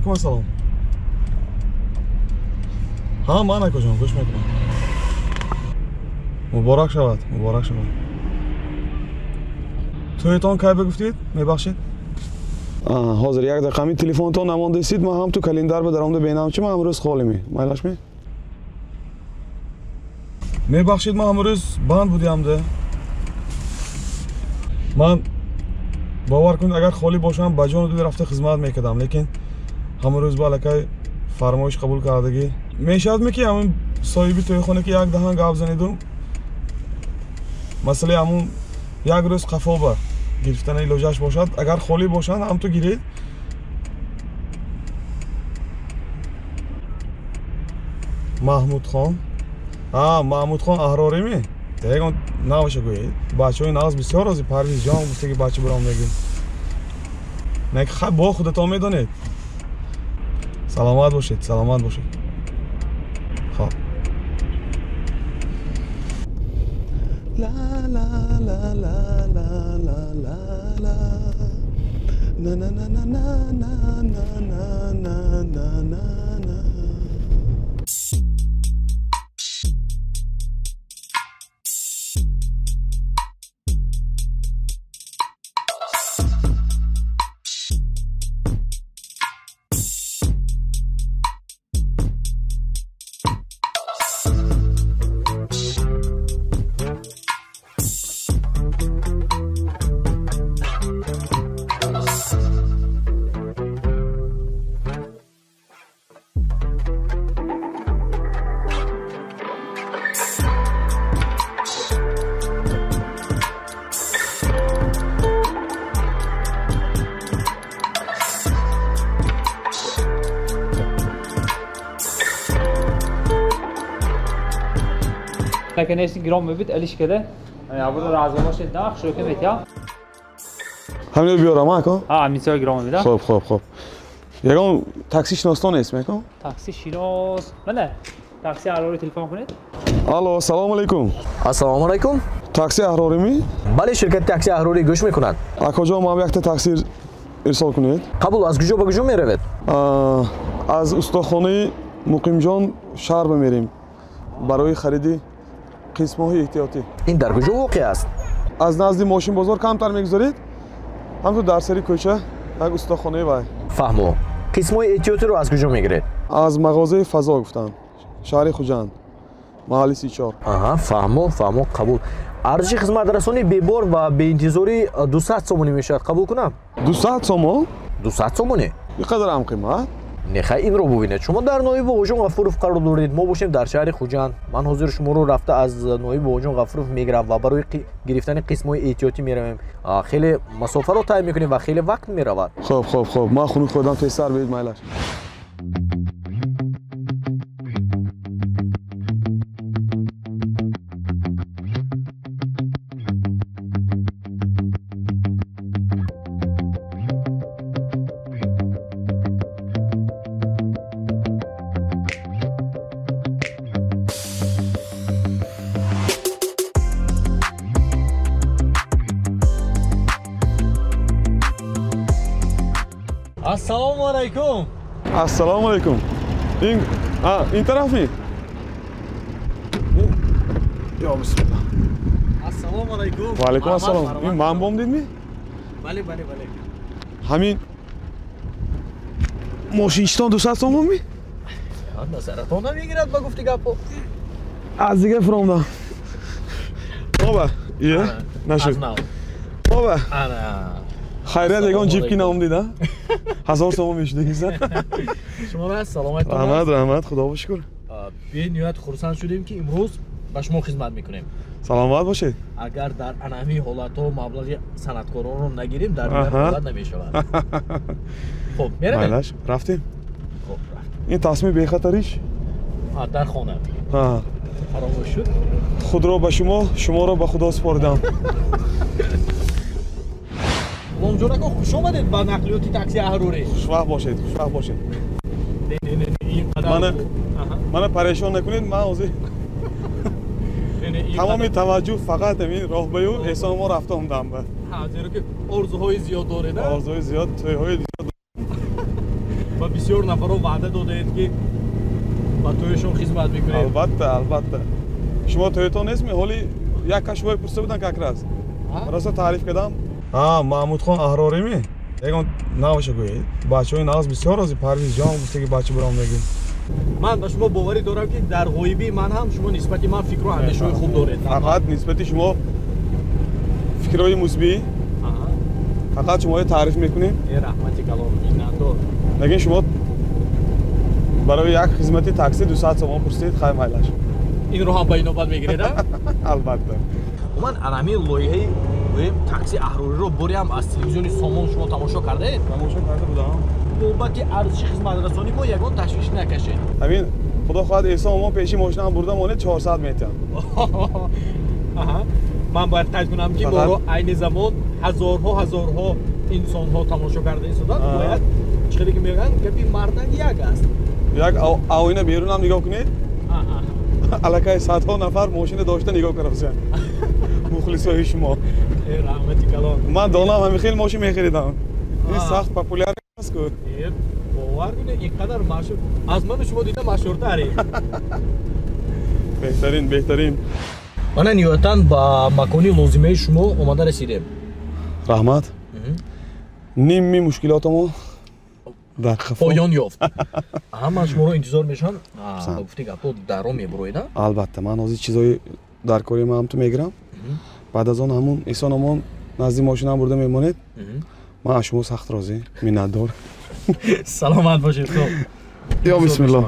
Алайкум ассалом. Ҳа, ман акоҷон, гӯш мекунам. Муборак шавад, муборак шавад. Тӯятон кай бигуфтед? Мебахшед? Ҳозир як дақиқа ҳамин телефонтон намондесид, ман ҳам ту календар ба даромада бинам, чи ман имрӯз холиме. Майлашме? Мебахшед, ман имрӯз банд будиамда. Ман бовар кунед, агар холӣ бошам, ба ҷону дил рафта хизмат мекардам, лекин ҳамрӯз ба аллакай фармоиш қабул кардагӣ. Мешавадме ки ҳамин соҳиби тӯйхона ки як даҳан гап занеду масъалаи ҳамун як рӯз қафо ба гирифтани илоҷаш бошад, агар холӣ бошанд, ҳам ту гиред. Маҳмудхон. Маҳмудхон Аҳрориме? Ягон наваша гӯед. Бачаҳои нағз бисёр рози Парвизҷон гуфта ки бача буром мегӯ. Не, хай бо худатон медонед. Саломат бошед, саломат бошед. Хоб. ла ла ла ла ла ла ла ла на на на на на на на на на на на. Конечно, гром мебит, алишкада. Я буду разумошед, да, шӯхӣ метя. Ҳамин биёрам, ака? Ҳа, ҳамин гром мебида. Хуб, хуб, хуб. Ягон такси шиностон нест, мекун? Такси шинос. Бале, такси Аҳрорӣ телефон кунед. Алло, салому алайкум. Ассалому алайкум. Такси Аҳрорӣ ми? Бале, ширкати такси Аҳрорӣ гӯш мекунад. Акоҷон, ман якта такси ирсол кунед. Қабул, аз куҷо ба куҷо меравед? Аз устохонаи Муқимҷон шаҳр бимерем барои хариди қисмҳои эҳтиётӣ. Ин дар куҷо воқеъ аст? Аз назди мошинбозор камтар мегузоред, ҳамту дар сари кӯча як устохонаи вай. Фаҳмо. Қисмҳои эҳтиётиро аз куҷо мегиред? Аз мағозаи Фазо гуфтанд, шаҳри Хуҷанд, маҳалли 34. Аҳа, фаҳмо, фаҳмо, қабул. Арзиши хизматрасонии бебор ва беинтизорӣ 200 сомонӣ мешавад. Қабул кунам? 200 сомон? 200 сомонӣ? Ин қадар ҳам қимат? Не, хай инро бубинед. Шумо дар ноҳияи Бобоҷон Ғафуров қарор доред, мо бошем дар шаҳри Хуҷанд. Ман ҳозир шуморо рафта аз ноҳияи Бобоҷон Ғафуров мегирам ва барои гирифтани қисмҳои эҳтиётӣ меравем. Хеле масофаро тай мекунем ва хеле вақт меравад. Хуб, хуб, хуб. Ман хунук хӯрдам, тезтар биёед, майлаш. Ассалому алайкум. Ассалому алайкум. Ин ин тараф ми? Ё бисмиллаҳ. Ассалому алайкум. Ва алайкум ассалом. Ин ман бом дидми? Бале, бале, бале. Ҳамин мошинчитон 200 сомон ми? Назаратон намегирад ба гуфти гапо. Аз дига фуромдам. Оба, ие, нашуд. Оба. Ана. Хайрият, ягон ҷиб ки наом дида? 1000 сомон мешудагиса. Шумо раст, саломатон. Раҳмат, раҳмат, худо шукр. Бениҳоят хурсанд шудем ки имрӯз ба шумо хизмат мекунем. Саломат бошед. Агар дар анами ҳолатҳо маблағи санъаткоронро нагирем, дар дигар ҳолат намешавад. Хуб, меравем? Майлаш, рафтем. Хуб, рафтем. Ин тасмии бехатариш? Дар хона. Фаромӯш шуд. Худро ба шумо, шуморо ба Худо супоридам. Ғуломҷон ака, хуш омадед ба нақлиёти такси Аҳрорӣ. Хушвақт бошед, хушвақт бошед. Не, не, не, ин қадар мана парешон накунед, ман ҳозир тамоми таваҷҷӯҳ фақат ҳамин роҳбаю эҳсон мо рафта омдам ба. Зеро ки орзуҳои зиёд доред, орзуҳои зиёд, тӯйҳои зиёд. Ба бисёр нафарҳо ваъда додаед, ки ба тӯяшон хизмат мекунед. Албатта, албатта. Шумо тӯятон нестми? Ҳоли як кас шуморо пурсида будан как раз. Роста таъриф кардам. Маҳмудхон Аҳрорими? Ягон навша гӯед. Бачаҳои нағз бисёр рози Парвизҷон гуфтаги бача буром мегӯ. Ман ба шумо боварӣ дорам, ки дар ғоибии ман ҳам шумо нисбати ман фикру андешаҳои хуб доред. Фақат нисбати шумо фикрҳои мусбӣ. Фақат шуморо таъриф мекунем. Раҳмати калон, миннатдор. Лекин шумо барои як хизмати такси 200 сомон пурсид, хай майлаш. Инро ҳам ба инобат мегиред, а? Албатта. Умуман ана ҳамин лоиҳаи гӯем такси Аҳрориро боре ҳам аз телевизиони Сомон шумо тамошо кардаед? Тамошо карда будам. Бобати арзиши хизматрасонӣ мо ягон ташвиш накашед. Ҳамин худо хоҳад эҳсон мо пеши мошинаам бурда монед 400 метиҳам. Ман бояд қайд кунам, ки моро айни замон ҳазорҳо ҳазорҳо инсонҳо тамошо карда истоданд. Бояд чӣ хеле ки мегӯянд, гапи мардак як аст. Як оина берунам нигоҳ кунед, аллакай садҳо нафар мошина дошта нигоҳ карда мухлисои шумо. Раҳмати калон. Ман донам ҳамин хел мошин мехаридам. Ин сахт популяр аст ку. Бовар кунед, ин қадар машҳур аз ману шумо дида машҳуртаре. Беҳтарин, беҳтарин. Мана ниҳоятан ба макони лозимаи шумо омада расидем. Раҳмат. Нимми мушкилотамо дар қафо поён ёфт. Ман шуморо интизор мешавам. Ба гуфти гапҳо даро мебуроед? Албатта, ман ҳозир чизҳои дар кори ман ҳамту мегирам. Баъд аз он ҳамун эҳсон омон назди мошинаам бурда мемонед. Ман аз шумо сахт розӣ, миннатдор. Саломат бошед. Хуб, ё бисмиллоҳ.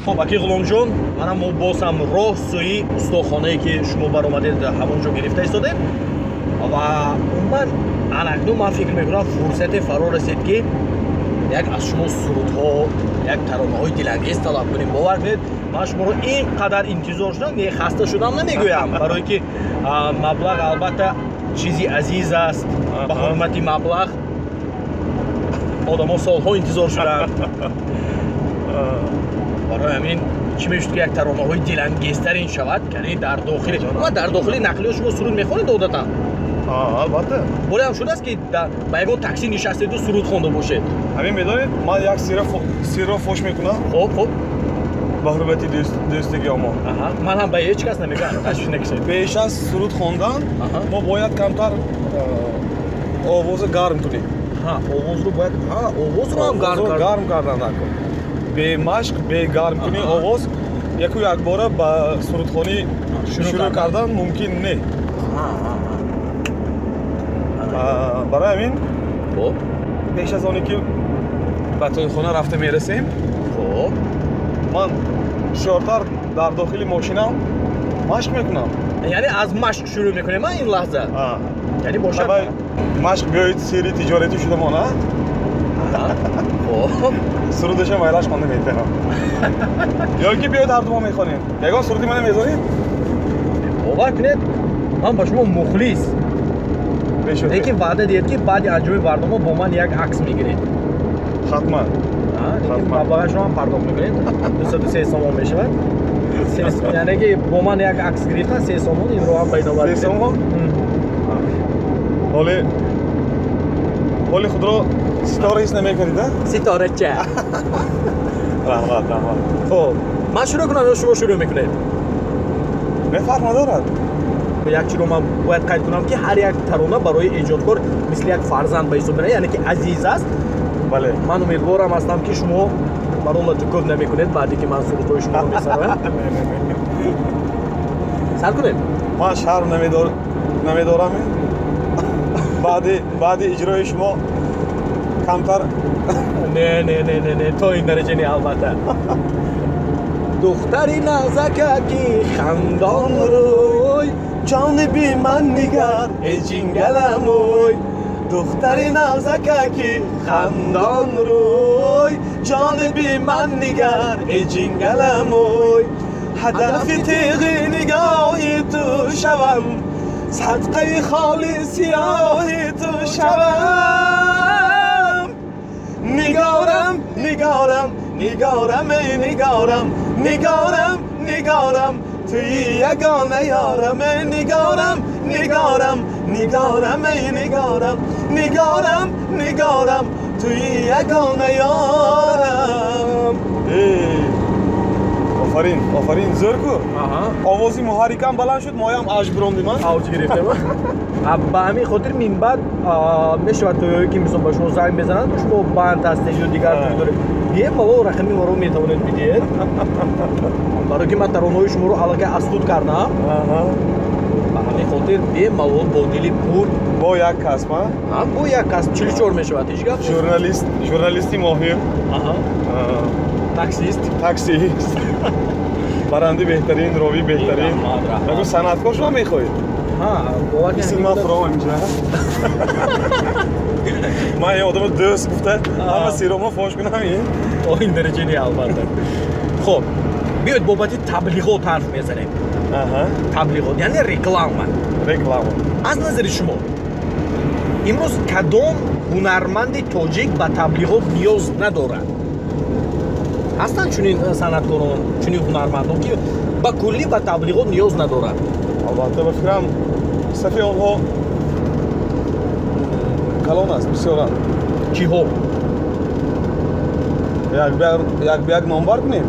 Хоб, аки Ғуломҷон, мана мо боз ҳам роҳ сӯи устохонае, ки шумо баромадед, ҳамон ҷо гирифта истодем ва умуман анакнун ман фикр мекунам фурсате фаро расид, ки як аз шумо сурудҳо, як таронаҳои дилангез талаб кунем. Бовар кунед, ман шуморо ин қадар интизор шудам, не хаста шудам намегӯям, барое ки маблағ албатта чизи азиз аст. Ба ҳурмати маблағ одамо солҳо интизор шуданд. Барои ҳамин чӣ мешуд, ки як таронаҳои дилангезтарин шавад, яъне дар дохили ва дар дохили нақлиёт шумо суруд мехонед одатан? Албатта. Боре ҳам шудааст, ки ба ягон такси нишастеду суруд хонда бошед? Ҳамин медонед, ман як сирро фош мекунам. Хоб, хоб. Ба ҳурмати дӯстиги мо. Ман ҳам ба ҳеҷ кас намегӯям, ташвиш накашед. Пеш аз суруд хондан мо бояд камтар овозро гарм кунем. Овозро бояд, овозро ҳам гарм кардан накун. Бемашқ, бегармкунии овоз яку якбора ба сурудхонӣ шурӯъ кардан мумкин не. Барои ҳамин пеш аз оне ки ба тойхона рафта мерасем, ман бисёртар дар дохили мошинам машқ мекунам. Яъне аз машқ шурӯъ мекунем ин лаҳза? Яъне бошад машқ биёед сири тиҷоратӣ шуда монад. Сурудашам вайлаш хонда метавонам. Ё ки биёед ҳарду мо мехонем. Ягон суруди мана медонед? Бовар кунед, ман ба шумо мухлис. Лекин ваъда диҳед, ки баъди анҷоми барнома бо ман як акс мегиред. Ҳатман. Лекин маблағашро ҳам пардохт мекунед. 203 сомон мешавад. Яъне ки бо ман як акс гирифтан 3 сомон, инро ҳам ба инобат. 3 сомон? Ҳоли худро ситора ҳис намекунед, а? Ситорача. Раҳмат, раҳмат. Хоб, ман шурӯъ кунам ё шумо шурӯъ мекунед? Не, фарқ надорад. Як чиро ман бояд қайд кунам, ки ҳар як тарона барои эҷодкор мисли як фарзанд ба ҳисоб меравад, яъне ки азиз аст. Бале. Ман умедворам ҳастам, ки шумо маро латукӯб намекунед баъде ки ман сурудҳои шуморо месароям. Сар кунем. Ман шарм намедорам. Баъди иҷрои шумо камтар Не, не, не, не, не, то ин дараҷа не, албатта. Духтари нағзакаки хандон рӯй, ҷониби ман нигар, эй ҷингаламӯй. Духтари нағзакаки хандон рӯй, ҷониби ман нигар, эй ҷингаламӯй. Ҳадафи тиғи нигоҳи ту шавам, садқаи холи сиёҳи ту шавам. Нигорам, нигорам, нигорам, эй нигорам, нигорам, нигорам, туи ягона ёрам, эй нигорам, нигорам, нигорам, эй нигорам, нигорам, нигорам, туи ягона ёрам. Офарин, офарин, зӯр ку. Овози муҳаррикам баланд шуд, моям ажб рондим. Авҷ гирифтем. Ба ҳамин хотир минбаъд мешавад тоёе ки мисол ба шумо занг мезананд, шумо банд ҳастед ё дигар тӯй доред, бемалол рақами маро метавонед бидиҳед, барои ки ман таронаҳои шуморо аллакай аз худ кардам. Ба ҳамин хотир бемалол бо дили пур. Бо як касб, бо як касб 44 мешавад, ҳеҷ гап. Журналист, журналисти моҳир, таксист, таксист, баранди беҳтарин, ровӣ беҳтарин. Нагу санъаткор шума мехоҳед? Ман фуром инҷа. Ман ин одама дӯст гуфта ҳама сирома фош кунам ин. Ин дараҷа не, албатта. Хоб, биёед бобати таблиғот ҳарф мезанем. Таблиғот яъне реклама. Реклама. Аз назари шумо имрӯз кадом ҳунарманди тоҷик ба таблиғот ниёз надорад? Ҳастанд чунин санъаткорон, чунин ҳунармандон, ки ба куллӣ ба таблиғот ниёз надорад? Албатта, ба фикрам, сафи онҳо калон аст, бисёранд. Киҳо? Як ба як номбар кунем?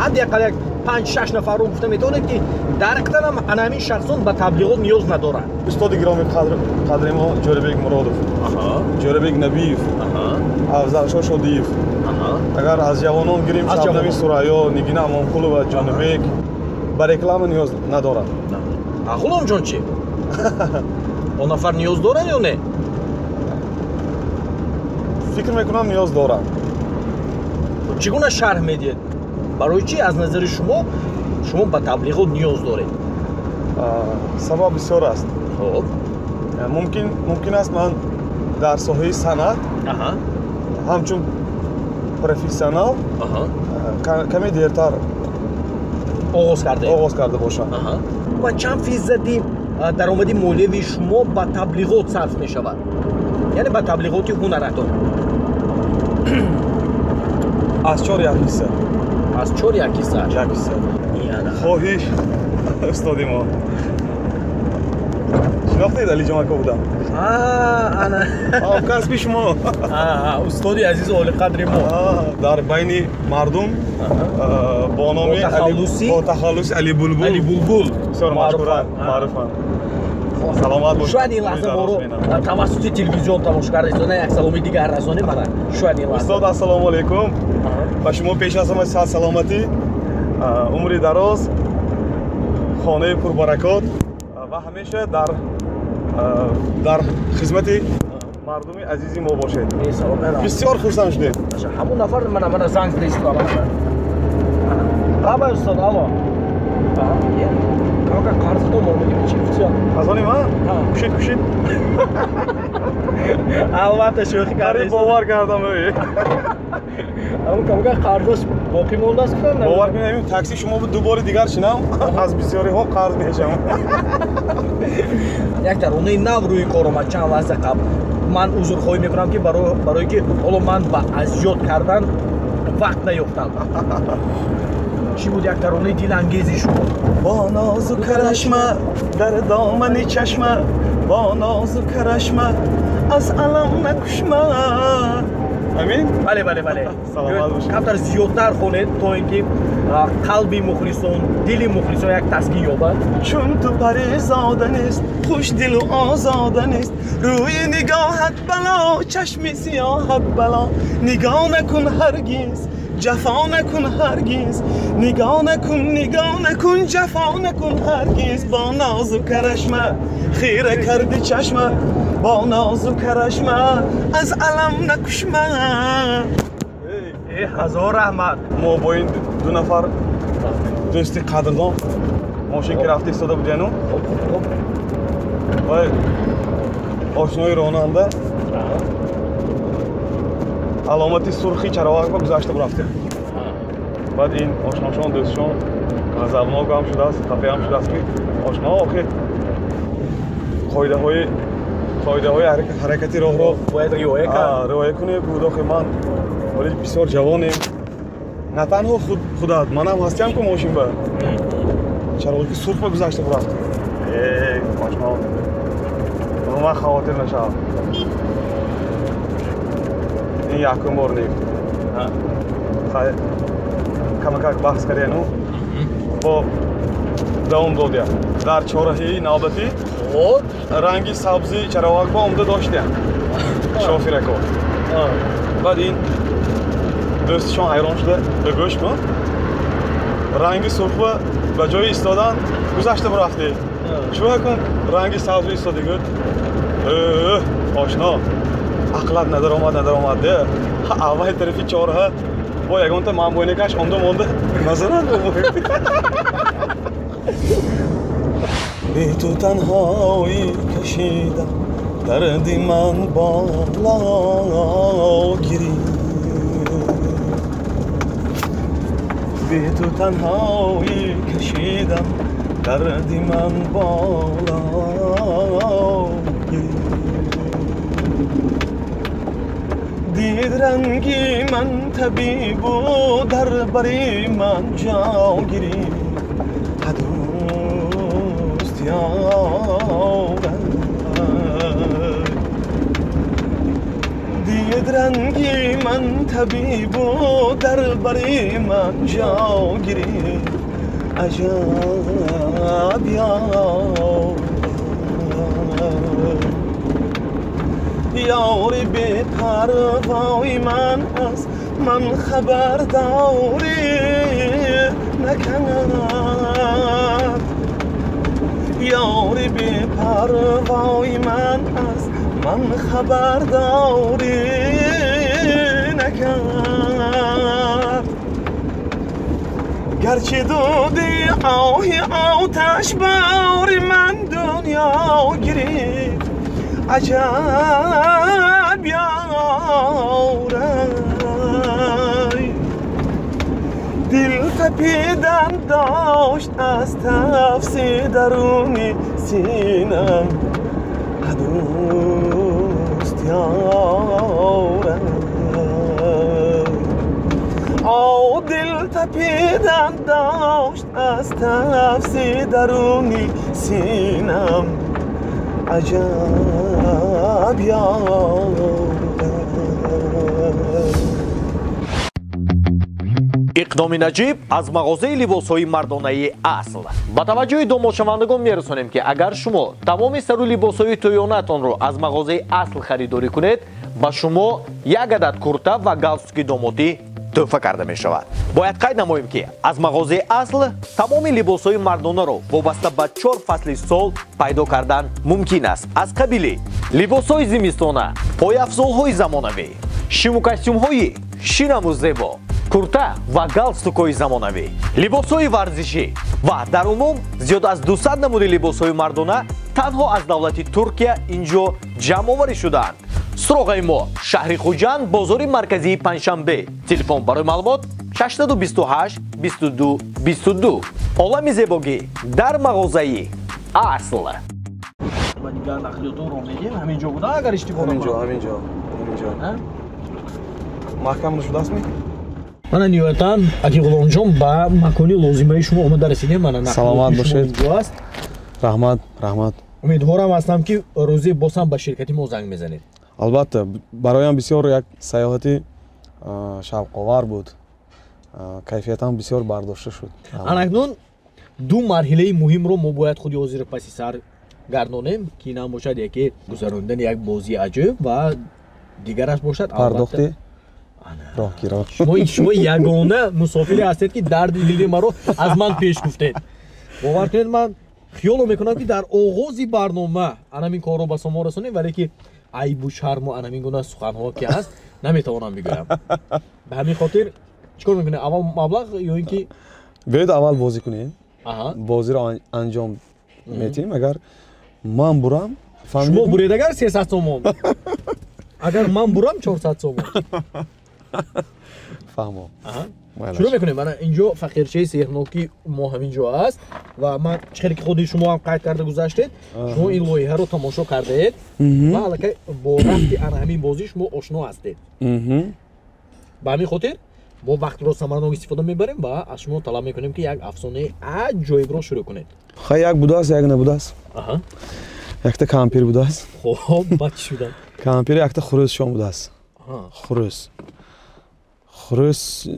Ҳадди ақал як 5-6 нафарро гуфта метавонед, ки дар ҳақиқатан ана ҳамин шахсон ба таблиғот ниёз надоранд. Устоди гироми қадри мо Ҷӯрабек Муродов, Ҷӯрабек Набиев, Афзалшо Шодиев. Агар аз ҷавонон гирем, Шабнами Сурайё, Нигина Амонқулова, Ҷонибек ба реклама ниёз надоранд. Ғуломҷон чӣ? Он нафар ниёз дорад ё не? Фикр мекунам, ниёз дорад. Чӣ гуна шарҳ медиҳед? Барои чӣ аз назари шумо шумо ба таблиғот ниёз доред? Сабаб бисёр аст. Хоб, мумкин аст ман дар соҳаи санъат ҳамчун профессионал каме дертар оғоз карда бошам. Ва чанд фисади даромади молиявии шумо ба таблиғот сарф мешавад, яъне ба таблиғоти ҳунаратон? Аз 4 як ҳисса. Аз 4 як ҳисса? Як ҳисса. Хоҳиш, устоди мо. Шинохтед, Алиҷон ака будам. Ана. Ҳамкасби шумо. Устоди азизу олиқадри мо. Дар байни мардум бо номи бо тахаллуси Али Булбул. Али Булбул. Бисёр машҳуранд, маъруфанд. Саломат бошед. Шояд ин лаҳза моро тавассути телевизион тамошо карда истода, як саломи дигар расонем мана. Шояд ин лаҳза. Устод, ассалому алайкум. Ба шумо пеш аз ҳама саҳат саломатӣ, умри дароз, хонаи пурбаракот ва ҳамеша дар хизмати мардуми азизи мо бошед. Бисёр хурсанд шудем. Ҳамон нафар мана занг зада истода. Аба устод, алло. Камака қарзто мондаги чи гуфтия? Аз они ман? Кушид, кушид. Албатта, шӯхӣ кардем. Бовар кардам. Ҳамон камака қарзош боқӣ мондааст гуфтам. Бовар кунед, такси шумо буд, ду бори дигар шинам, аз бисёриҳо қарз мешавам. Як таронаи нав рӯи кор омад чанд лаҳза қабл. Ман узрхоҳӣ мекунам, ки барое ки ҳоло ман ба азёд кардан вақт наёфтам. Чӣ буд як таронаи дилангези шумо? Бо нозу карашма дар домани чашма, бо нозу карашма аз алам накушма. Амин? Бале, бале, бале. Саломат бошед. Камтар зиёдтар хонед, то ин ки қалби мухлисон, дили мухлисон як таскин ёбад. Чун ту паризода нест, хушдилу озода нест, рӯи нигоҳат бало, чашми сиёҳат бало. Нигоҳ накун ҳаргиз, ҷафо накун ҳаргиз, нигоҳ накун, нигоҳ накун, ҷафо накун ҳаргиз. Бо нозу карашма хира карди чашма, бо нозу карашма аз алам накушма. Ҳазор раҳмат. Мо бо ин ду нафар Дӯсти қадрдон мошин ки рафта истода будяну вай ошнои ронанда аломати сурхи чароғакба гузашта бурафтем. Баъд ин ошношон дӯстшон ғазабнок ҳам шудааст, хафаам шудааст ки ошно охир қоидаҳои ҳаракати роҳро бояд риоя кард. Риоя кунед. Гуфт охир ман ҳоли бисёр ҷавонем, на танҳо худат, манам ҳастиам ку мошин ба чароғи сурх ба гузашта бурафт. Э ошно, ман хавотир нашавам, ин якум бор не. Камакак баҳс кардияну бо давом додия. Дар чораҳии навбатӣ ранги сабзи чароғакба омда доштиям шофирако. Баъд ин дӯстишон ҳайрон шуда ба гӯш кун, ранги сурхба ба ҷои истодан гузашта бурафтӣ, чӯ кун ранги сабзу истоди. Гӯд ошно, ақлат надаромад надаромад де аввали тарафи чораҳа бо ягонта манбойникаш омда монда назарат. Бе ту танҳоӣ кашидам, дарди ман боло гирифт. Бе ту танҳоӣ кашидам, дарди ман боло гирифт. Дид ранги ман табибу дар бари ман ҷо гирифт. Дӯст ёрам, дид ранги ман табибу дар бари ман ҷо гирифт. Аҷаб ёрам, ёри бепарвои ман аз ман хабардорӣ накард. Ёри бепарвои ман аз ман хабардорӣ накард. Гарчи дуди оҳи оташбори ман дунё гирифт, аҷаб ёрай. Дил тапидан дошт аз тафси даруни синам, дӯст ёрай. О дил тапидан дошт аз тафси даруни синам, аҷаб ёрай. Иқдоми наҷиб аз мағозаи либосҳои мардонаи асл. Ба таваҷҷӯҳи домодшавандагон мерасонем, ки агар шумо тамоми сару либосҳои тӯёнаатонро аз мағозаи асл харидорӣ кунед, ба шумо як адад курта ва галстуки домодӣ тӯҳфа карда мешавад. Бояд қайд намоем, ки аз мағозаи асл тамоми либосҳои мардонаро вобаста ба 4 фасли сол пайдо кардан мумкин аст. Аз қабили либосҳои зимистона, пойафзолҳои замонавӣ, шиму костюмҳои шинаму зебо, курта ва галстукҳои замонавӣ, либосҳои варзишӣ ва дар умум зиёд аз 200 намуди либосҳои мардона танҳо аз давлати Туркия инҷо ҷамъоварӣ шудаанд. Суроғаи мо шаҳри Хуҷанд, бозори марказии Панҷшанбе. Телефон барои маълумот 628 22 22. Олами зебогӣ дар мағозаи асл. Ба дигар нақлиётонро медиҳем. Ҳамин ҷо буда, агар иштибоҳ накунам. Ҳамин ҷо, ҳамин ҷо. Маҳкам нашудааст ми? Мана ниҳоятан аки Ғуломҷон ба макони лозимаи шумо омада расидем. Мана саломат бошед. Аст. Раҳмат, раҳмат. Умедворам ҳастам, ки рӯзе боз ҳам ба ширкати мо занг мезанед. Албатта, бароям бисёр як саёҳати шавқовар буд. Кайфиятам бисёр бардошта шуд. Анакнун ду марҳилаи муҳимро мо бояд худи ҳозир паси сар гардонем, ки ин ҳам бошад яке гузарондани як бозии аҷоиб ва дигараш бошад пардохти роҳкиро. Шумо ягона мусофире ҳастед, ки дарди дили маро аз ман пеш гуфтед. Бовар кунед, ман хиёло мекунам, ки дар оғози барнома анамин корро ба шумо расонем, вале ки айбу шарму анамин гуна суханҳо ки ҳаст наметавонам бигӯям. Ба ҳамин хотир чӣ кор мекунем? Аввал маблағ ё ин ки Биёед аввал бозӣ кунем. Бозиро анҷом метиҳем. Агар ман бурам, шумо буред агар 300 сомон. Агар ман бурам 400 сомон. Фаҳмо. Шурӯъ мекунем. Мана инҷо фақирчаи сеҳрноки мо ҳамин ҷо аст ва ман чӣ хеле ки худи шумо ҳам қайд карда гузаштед, шумо ин лоиҳаро тамошо кардаед ва аллакай бо рафти ана ҳамин бозӣ шумо ошно ҳастед. Ба ҳамин хотир мо вақтро самаранок истифода мебарем ва аз шумо талаб мекунем, ки як афсонаи аҷоибро шурӯъ кунед. Хай, як будааст, як набудааст. Якта кампир будааст. Хоб, баъд чӣ шуданд? Кампир якта хурӯсшон будааст. Хурӯс. Хурӯс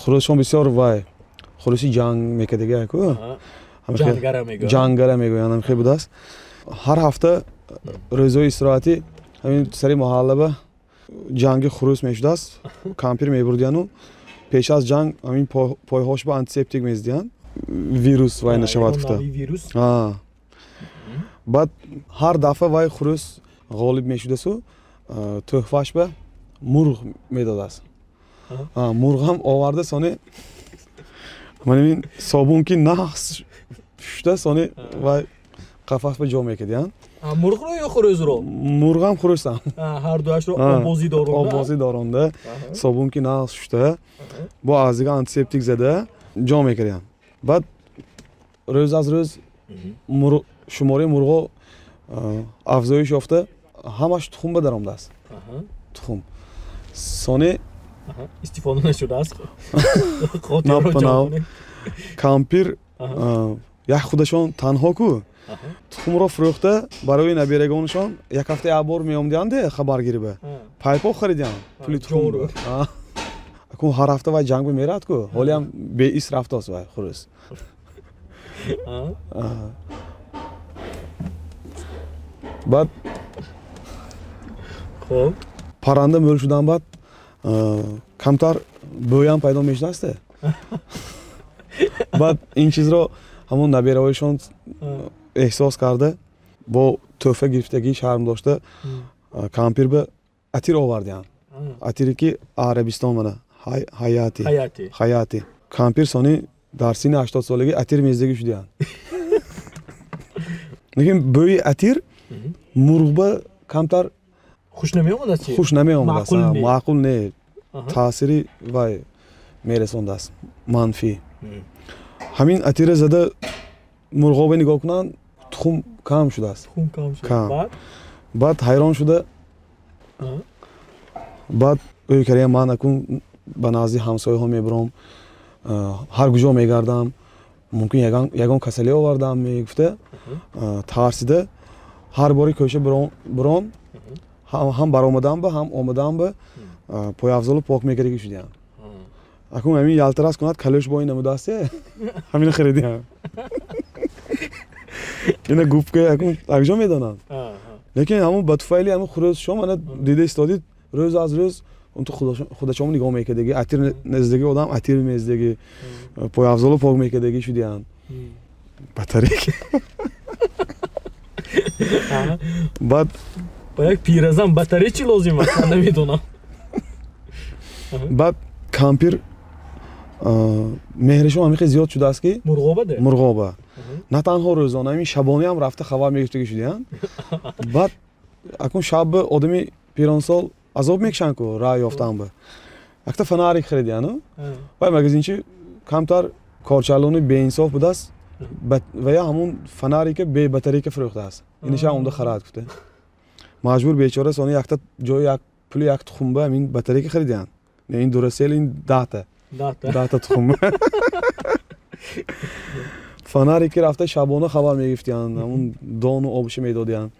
хурӯсшон бисёр вай хурӯси ҷанг мекардагику. Ҷангара мегӯянд, ҳамхел будааст. Ҳар ҳафта рӯзҳои истироҳатӣ ҳамин сари маҳаллаба ҷанги хурӯс мешудааст. Кампир мебурдияну пеш аз ҷанг ҳамин пойҳош ба антисептик мезидиянд, вирус вай нашавад гуфта. Баъд ҳар дафъа вай хурӯс ғолиб мешудасу тӯҳфаш ба мурғ медодааст. Мурғам оварда, сони манин собун ки нағз шуда, сони вай қафас ба ҷо мекардиянд. Мурғро ё хурӯзро? Мурғам, хурӯсам. Ҳардуашро оббозӣ доронда. Оббозӣ доронда, собун ки нағз шуда, бо аз дига антисептик зада ҷо мекардиянд. Баъд рӯз аз рӯз шумораи мурғо афзоиш ёфта, ҳамаш тухм ба даромадааст. Тухм сони истифода нашудааст. Кампир як худашон танҳо ку тухмро фурӯхта барои наберагонашон як ҳафта як бор меомдиянде хабаргириба, пайпоқ харидиям пули тухм. Акун ҳар ҳафта вай ҷанг меравад ку, ҳолиам беис рафтааст вай хурӯс. Баъд парранда мӯл шудан, баъд камтар бӯям пайдо мешудааст. Баъд ин чизро ҳамон набераҳояшон эҳсос карда, бо тӯҳфа гирифтагӣ шарм дошта, кампир ба атир овардиям. Атире ки Арабистон, мана Ҳаяти. Ҳаяти. Кампир сони дар синни 80 солагӣ атир мездагӣ шудиянд. Лекин бӯи атир мурғба камтар хуш намеомадааст. Хуш намеомадааст, маъқул не, таъсири вай мерасондааст манфӣ. Ҳамин атира зада мурғобе нигоҳ кунанд, тухм кам шудааст. Баъд ҳайрон шуда, баъд ӯй кария, ман акун ба назди ҳамсояҳо мебурам, ҳар куҷо мегардам, мумкин ягон касалӣ овардам, мегуфта, тарсида ҳар бори кӯча бурон, ҳам баромадан ба, ҳам омадан ба пойафзолу пок мекардагӣ шудиям. Акун ҳамин ялтирас кунад, калӯш бо ин намудааст, ҳамина харидиям. Ина губка акун акҷо медонанд. Лекин ҳамун ба туфайли ҳамун хурӯсшон мана дида истодид, рӯз аз рӯз унту худашон нигоҳ мекардагӣ, атир наздагӣ одам атир мездагӣ, пойафзолу пок мекардагӣ шудиям. Батарейка. Баъд ба як пиразан батарей чӣ лозим аст, ман намедонам. Баъд кампир меҳришон ҳамин хел зиёд шудааст, ки мурғоба мурғоба на танҳо рӯзона, ҳамин шабонаам рафта хабар мегирифтагӣ шудиянд. Баъд акун шаб одами пиронсол азоб мекушанд ку раъ ёфтан ба. Якта фонарик харидияну вай магазинчи камтар корчалони беинсоф будааст ва я ҳамун фонарика бебатарейка фурӯхтааст. Инашам омда харад гуфта. Маҷбур бечора сони якта ҷои як пули як тухмба ҳамин батарейка харидиянд. Ин дурасел, ин 10-та. 10-та тухм. Фонарики рафта шабона хабар мегирифтиянд, ҳамун дону обша медодиянд.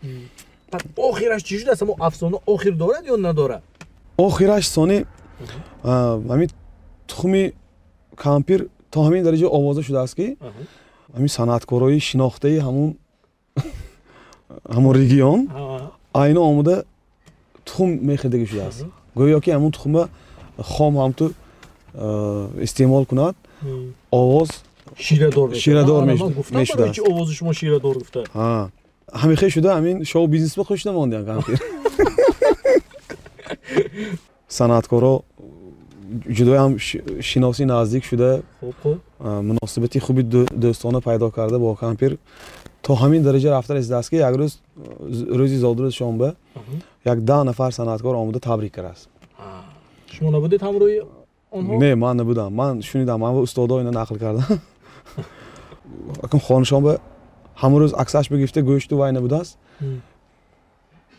Охираш чӣ шудааст? Ҳамон афсона охир дорад ё надорад? Охираш сони ҳамин тухми кампир то ҳамин дараҷа овоза шудааст, ки ҳамин санъаткорои шинохтаи ҳамун регион айно омада тухм мехӯрдагӣ шудааст. Гӯё ки ҳамун тухма хом ҳамту истеъмол кунад, овоз ширадор мешудааст. Чӣ овози шумо ширадор гуфта? Ҳамин шуда, ҳамин шоу бизнес ба хуш намондиям кампир. Санъаткоро Ҷудоям шиносӣ наздик шуда, муносибати хуби дӯстона пайдо карда бо кампир то ҳамин дараҷа рафта расидааст, ки як рӯз, рӯзи зодрӯзшон як 10 нафар санъаткор омада табрик кардааст. Шумо набудед ҳамроҳи онҳо? Не, ман набудам. Ман шунидам, ман устодо ина нақл кардам. Акм хонашон ба ҳамон рӯз аксаш бигирифта гӯшту вай набудааст.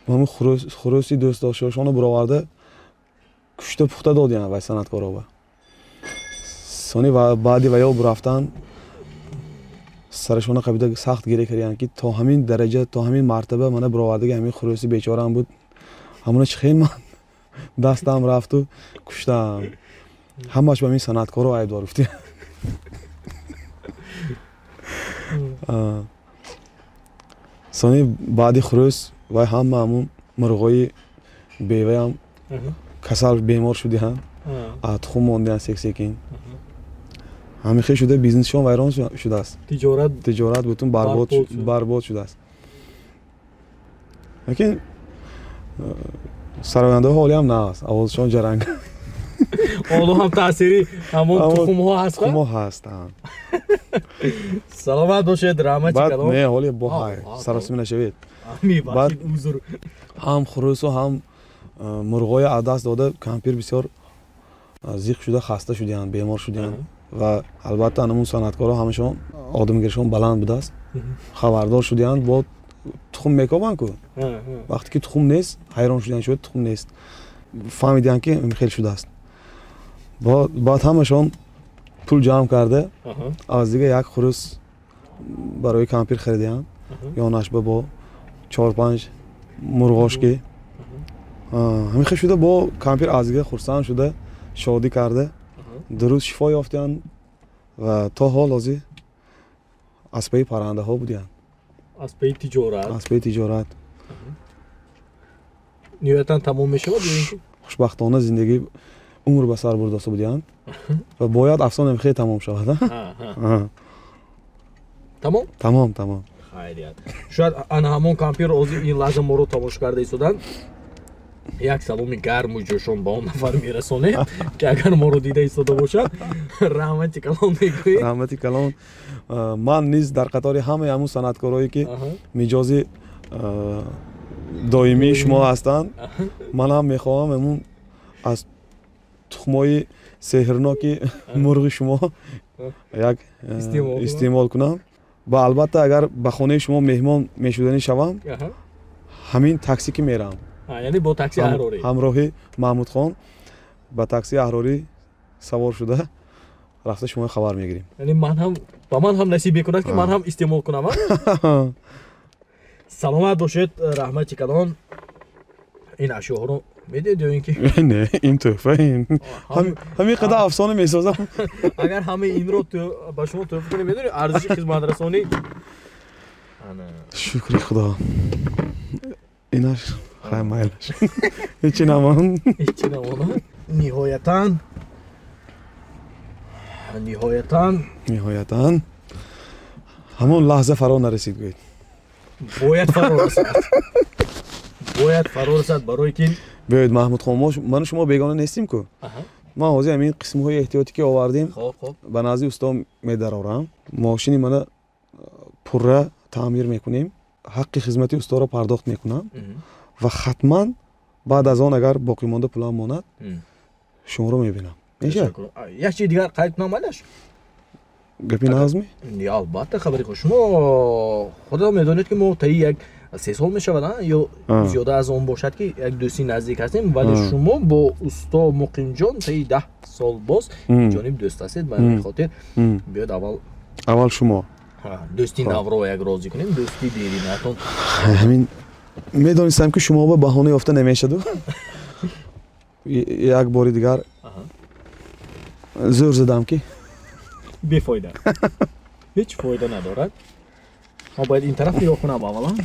Ҳамон хурӯси дӯстдоштаашонро бароварда кушта пухта додиян вай санъаткорова. Сони баъди ваё бурафтан сарашона қабида сахт гиря кардиянд, ки то ҳамин дараҷа, то ҳамин мартаба мана баровардаги ҳамин хурӯси бечораам буд. Ҳамона чӣ хел ман дастам рафту куштам. Ҳамаш ба ҳамин санъаткоро айбдор гуфтия. Сони баъди хурӯс вай ҳама ҳамун мурғои беваям касал бемор шудиҳанд, тухм мондиҳанд сек-секин. Ҳамин хел шуда бизнесшон вайрон шудааст. Тиҷорат бутун барбод шудааст. Лекин сарояндаҳо ҳолиам нааст, овозшон ҷаранг. Оло ҳам таъсири ҳамон тухмҳо ҳаст? Тухмҳо ҳаст. Саломат бошед, раҳмати калом. Не, ҳоли бо ҳай саросима нашавед. Мебахшед, узр. Ҳам хурӯсу ҳам мурғои аз даст дода кампир бисёр зиқ шуда, хаста шудиянд, бемор шудиянд ва албатта ҳамун санъаткорҳо ҳамашон одамгиришон баланд будааст, хабардор шудиянд, бо тухм мекобанд ку. Вақте ки тухм нест, ҳайрон шудиянд, шуд тухм нест, фаҳмидиянд ки хел шудааст. Баъд ҳамашон пул ҷамъ карда аз дига як хурӯс барои кампир харидиянд, ёнашба бо 4-5 мурғош ки ҳамин хел шуда бо кампир аз дига хурсанд шуда, шодӣ карда, дуруст шифо ёфтиянд ва то ҳол ҳозир аз пайи паррандаҳо будиянд. Аз пайи тиҷорат? Аз пайи тиҷорат. Ниҳоятан тамом мешавад ё ин ки? Хушбахтона зиндагӣ умр ба сар бурдаста будиянд ва бояд афсона хеле тамом шавад. Тамом? Тамом, тамом. Хайрият. Шояд ана ҳамон кампир ҳозир ин лаҳза моро тамошо карда истоданд. Як саломи гарму ҷӯшон ба он нафар мерасонем, ки агар моро дида истода бошад, раҳмати калон мегӯед. Раҳмати калон. Ман низ дар қатори ҳамаи ҳамун санъаткорое ки миҷози доимии шумо ҳастанд, ман ҳам мехоҳам ҳамун аз тухмҳои сеҳрноки мурғи шумо як истеъмол кунам. Ва албатта агар ба хонаи шумо меҳмон мешуданӣ шавам, ҳамин такси ки мерам. Яъне бо такси Аҳрорӣ? Ҳамроҳи Маҳмудхон ба такси Аҳрорӣ савор шуда рафта шумо хабар мегирем. Яъне ман ҳам, ба ман ҳам насиб мекунад ки ман ҳам истеъмол кунам. Саломат бошед, раҳмати калон. Ин ашёҳоро медиҳед ё ин ки? Не, ин тӯҳфа, ин ҳамин қадар афсона месозам. Агар ҳамаи инро ба шумо тӯҳфа кунем, медонед арзиши хизматрасонӣ? Шукри Худо. Инаш хай майлаш. Ҳечи намон. Ҳечи намон. Ниҳоятан, ниҳоятан, ниҳоятан ҳамон лаҳза фаро нарасид, гӯед. Бояд фаро расад. Бояд фаро расад, барои ки биёед Маҳмудхон, ману шумо бегона нестим ку. Ман ҳозир ҳамин қисмҳои эҳтиётӣ ки овардем ба назди усто медарорам. Мошини мана пурра таъмир мекунем, ҳаққи хизмати усторо пардохт мекунам ва хатман баъд аз он агар боқимонда пулам монад шуморо мебинам. Мешавад? Як чизи дигар қайд кунам алаш? Гапи нағзми? Не, албатта хабари хуш. Шумо худо медонед ки мо таи як 3 сол мешавад, ё зиёда аз он бошад, ки як дӯсти наздик ҳастем, вале шумо бо усто Муқимҷон таи 10 сол боз ҷониб дӯст ҳастед. Ба ҳамин хотир биёд аввал шумо дӯсти навро як розӣ кунем, дӯсти деринатон. Ҳамин медонистам ки шумо ба баҳона ёфта намешаду. Як бори дигар зӯр задам ки бефоида. Ҳеҷ фоида надорад. Ма бояд ин тараф нигоҳ кунам аввалан.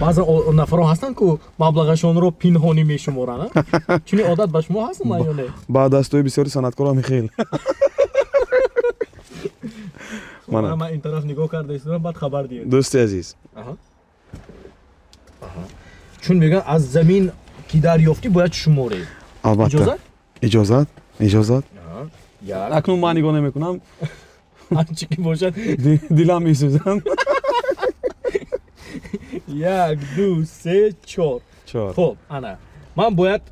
Баъзан нафарҳо ҳастанд ку маблағашонро пинҳонӣ мешуморанд. Чунин одат ба шумо ҳаст ё не? Ба дастои бисёри санъаткорам хел. Ман ин тараф нигоҳ карда истодам, баъд хабар диҳед. Дӯсти азиз. Чун мегӯянд аз замин ки дарёфтӣ бояд шуморӣ. Албатта. Иҷозат? Иҷозат. Иҷозат? Акнун ман нигоҳ намекунам. Анчи ки бошад дилам месӯзад. 1 2 3 4. Хуб, ана ман бояд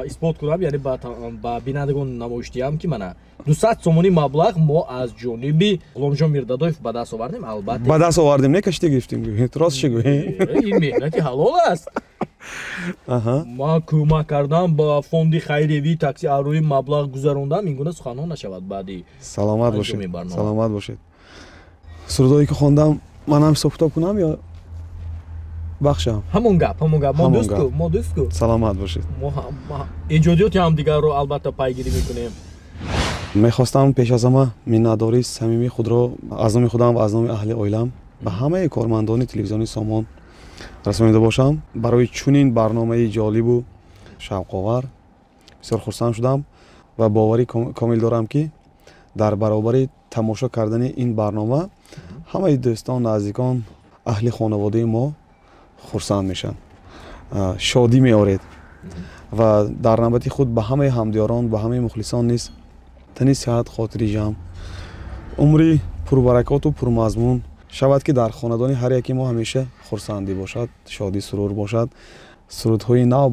исбот кунам, яъне ба бинандагон намоиш диҳам, ки мана 200 сомонӣ маблағ мо аз ҷониби Ғуломҷон Мирдадоев ба даст овардем. Албатта ба даст овардем, не кашида гирифтем, рост чӣ гӯем? Ин меҳнати ҳалол аст. Ман кӯмак кардам ба фонди хайриявии такси аҳрорӣ, маблағ гузарондам. Ин гуна суханҳо нашавад баъди. Саломат бошед, саломат бошед. Сурудҳое ки хондам, манам ҳисоб китоб кунам ё бахшам? Ҳамон гап, ҳамон гап. Мо дӯстку, мо дӯстку. Саломат бошед. Мо эҷодиёти ҳамдигарро албатта пайгирӣ мекунем. Мехостам пеш аз ҳама миннатдории самимии худро аз номи худам ва аз номи аҳли оилам ба ҳамаи кормандони телевизиони Сомон расонида бошам. Барои чунин барномаи ҷолибу шавқовар бисёр хурсанд шудам ва боварӣ комил дорам, ки дар баробари тамошо кардани ин барнома ҳамаи дӯстон, наздикон, аҳли хонаводаи мо хурсанд мешаванд, шодӣ меоред ва дар навбати худ ба ҳамаи ҳамдиёрон, ба ҳамаи мухлисон низ тани сиҳат, хотири ҷамъ, умри пурбаракоту пурмазмун шавад, ки дар хонадони ҳар яки мо ҳамеша хурсандӣ бошад, шодӣ, сурур бошад. Сурудҳои нав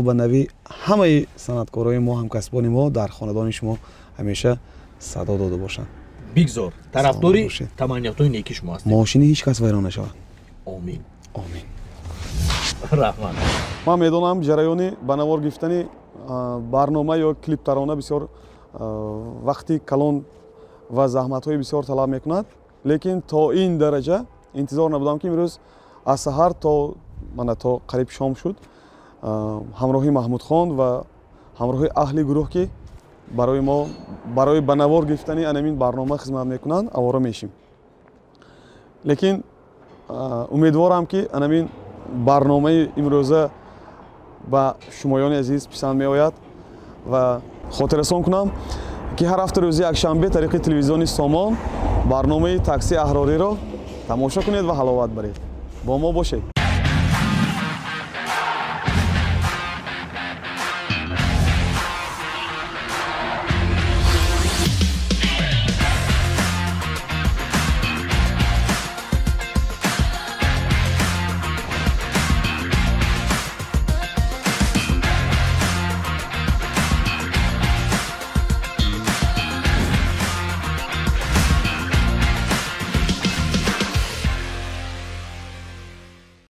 ба нави ҳамаи санъаткорои мо, ҳамкасбони мо дар хонадони шумо ҳамеша садо дода бошанд. Бигзор. Тарафдори таманниётҳои неки шумо ҳастем. Мошини ҳеҷ кас вайрон нашавад. Омин. Омин. Раҳмат. Ман медонам, ҷараёни ба навор гирифтани барнома ё клиптарона бисёр вақти калон ва заҳматҳои бисёр талаб мекунад, лекин то ин дараҷа интизор набудам, ки имрӯз аз саҳар то мана то қариб шом шуд ҳамроҳи Маҳмудхон ва ҳамроҳи аҳли гурӯҳ, ки барои мо барои ба навор гирифтани анамин барнома хизмат мекунанд, авора мешим. Лекин умедворам, ки анамин барномаи имрӯза ба шумоёни азиз писанд меояд ва хотиррасон кунам, ки ҳар ҳафта рӯзи якшанбе тариқи телевизиони Сомон барномаи такси аҳрориро тамошо кунед ва ҳаловат баред. Бо мо бошед.